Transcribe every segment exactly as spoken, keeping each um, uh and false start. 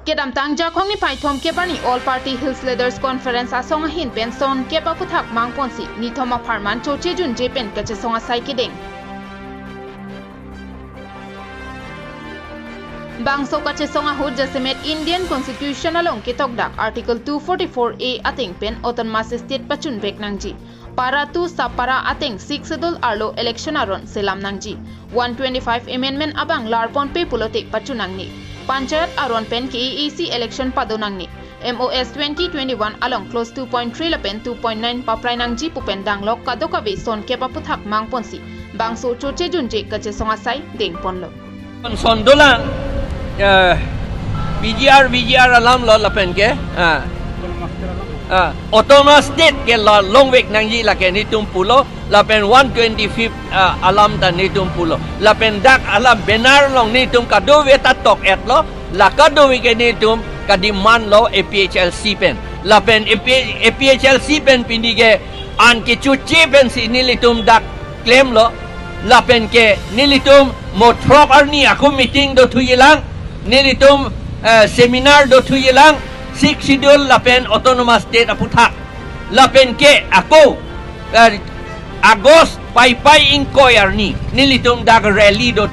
Kedamtang Jakhong niphai thomkep arni All Party Hills Leaders Conference asong ahin pen son kep aputhak mangponsi nithom apharman choche junje pen kachesong asai kedeng. Bangso kachesong ahut jasemet Indian Constitution along ketokdak Article two forty-four A ateng pen Autonomous State pachunvek nangji. Para two sub para ateng Sixth Schedule arlo election aron selam nangji. One twenty-five amendment abang larponpe pulote pachun nangne. Panchayat aron pen K A A C election pado nangne. M O S twenty twenty-one along clause two point three lapen two point nine paprai nangji pu pen danglok kadokave son kep aputhak mangponsi bangso choche junje kachesong asai dengponlo. Son dolang, eh, P G R, V G R alam lo lapen ke, ah, ah, Autonomous State ke la longvek nangji lake netum pulo, lapen one twenty-fifth, ah, alam ta netum pulo, lapen dak alam banner along netum kadokave ta tok-etlo, la kadokave ke netum kademand lo A P H L C pen, lapen A P, A P H L C pen pini ke an kechoche pensi nelitum dak klemlo, lapen ke nelitum mo throk arni ako meeting dothuyelang, nelitum, eh, seminar dothuyelang, Sixth Schedule lapen Autonomous State aputhak, lapen ke ako, eh, August paipai ingkoi arni nelitum dak rally do.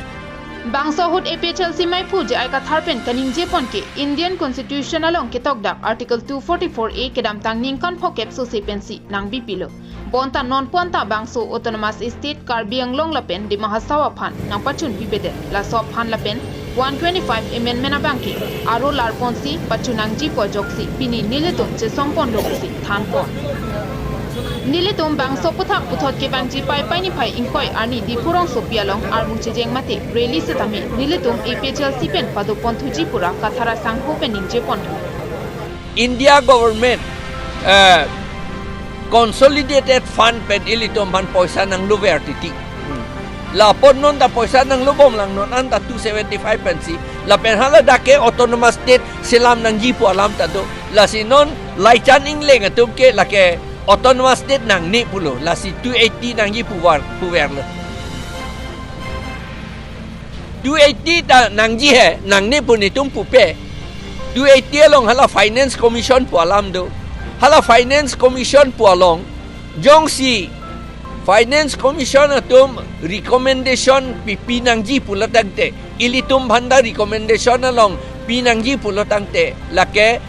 Bangso ahut A P H L C maiphu J I Kathar pen kaningjepon ke Indian Constitution along ketokdak Article two forty-four A kedamtang ningkan phokep sose pensi nangbipilo. Bonta nonpu anta bangso Autonomous State Karbi Anglong lapen Dima Hasao aphan nangpachunpipedet, laso aphan lapen one twenty-five amendment abang ke aro larponsi pachun nangji pu ajoksi pini nelitum chesongponlo pusi thanpon. Nelitum bangso aputhak puthot kevangji paipai niphai ingkoi arni Diphu rongsopi along armu chejeng mate rally setame nelitum A P H L C pen padoponthuji pura Kathar asangho pen ningjeponthu. India government, eh, consolidated fund pen ilitum aphan poisa nanglover titi. Hmm. Lapot non ta poisa nanglobomlang, non anta two seventy-five pensi. Lapen haladak ke Autonomous State selam nangji pu alam ta do. Lasi non Laichan Engleng atum ke lake Autonomous State nangne pulo. Lasi two eighty nangji puvar, puverlo. Two eighty ta nangji he, nangne pu netum pupe. Two eighty along hala Finance Commission pu alam do. Hala Finance Commission pu along jongsi Finance Commission atum recommendation pipi nangji pulo tangte, ilitum aphan ta recommendation along pi nangji pulo tangte, lake,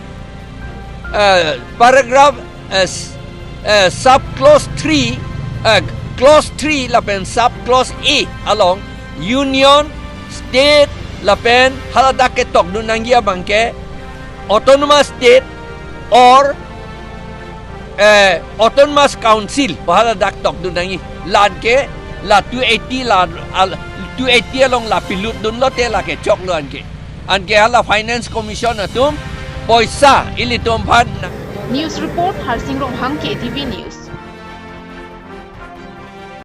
eh, paragraph, eh, s-, eh, sub clause three, eh, clause three lapen sub clause A along Union, State lapen haladak ketokdun nangji abang ke Autonomous State or, eh, Autonomous Council pu haladak tokdun nangji. La-an ke la two eighty la, al-, two eighty along la pilutdunlote lake choklo anke. Anke hala Finance Commission atum poisa ilitum aphan. News report, Harsing Ronghang, K T V News.